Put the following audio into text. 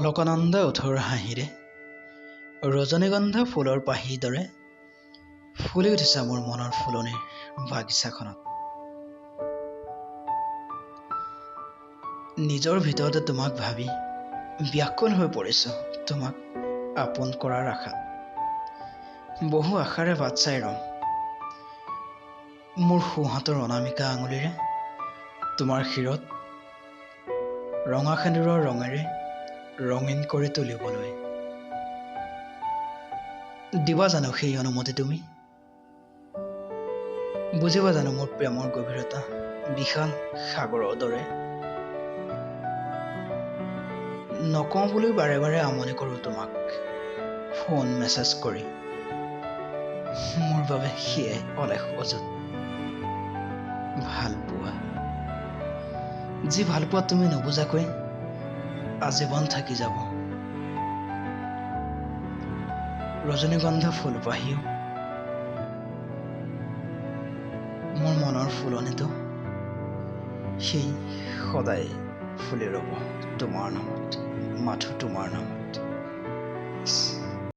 অলকানন্দা ওঠৰ হাঁহিৰে ৰজনীগন্ধা ফুলৰ পাহিৰ দৰে ফুলি উঠিছা মোৰ মনৰ ফুলনিৰ বাগিচাখনত। নিজৰ ভিতৰতে তোমাক ভাবি ব্যাকুল হৈ পৰিছোঁ তোমাক আপোন কৰাৰ আশাত। বহু আশাৰে বাট চাই ৰম মোৰ সোঁহাতৰ অনামিকা আঙুলিৰে তোমাৰ শিৰত ৰঙা সেন্দুৰৰ ৰঙেৰে ৰঙীন কৰি তুলিবলৈ। দিবা জানো সেই অনুমতি তুমি? বুজিবা জানো মোৰ প্ৰেমৰ গভীৰতা বিশাল সাগৰৰ দৰে? নকওঁ বুলি বাৰে বাৰে আমনি কৰোঁ তোমাক ফোন মেছেজ কৰি। মোৰ বাবে সেয়াই অলেখ অযুত ভালপোৱা, যি ভালপোৱা তুমি নুবুজাকৈ আজীৱন থাকি যাব। ৰজনীগন্ধা ফুল পাহিও মোৰ মনৰ ফুলনিটো সেই সদায় ফুলি ৰ'ব তোমাৰ নামত, মাথো তোমাৰ নামত।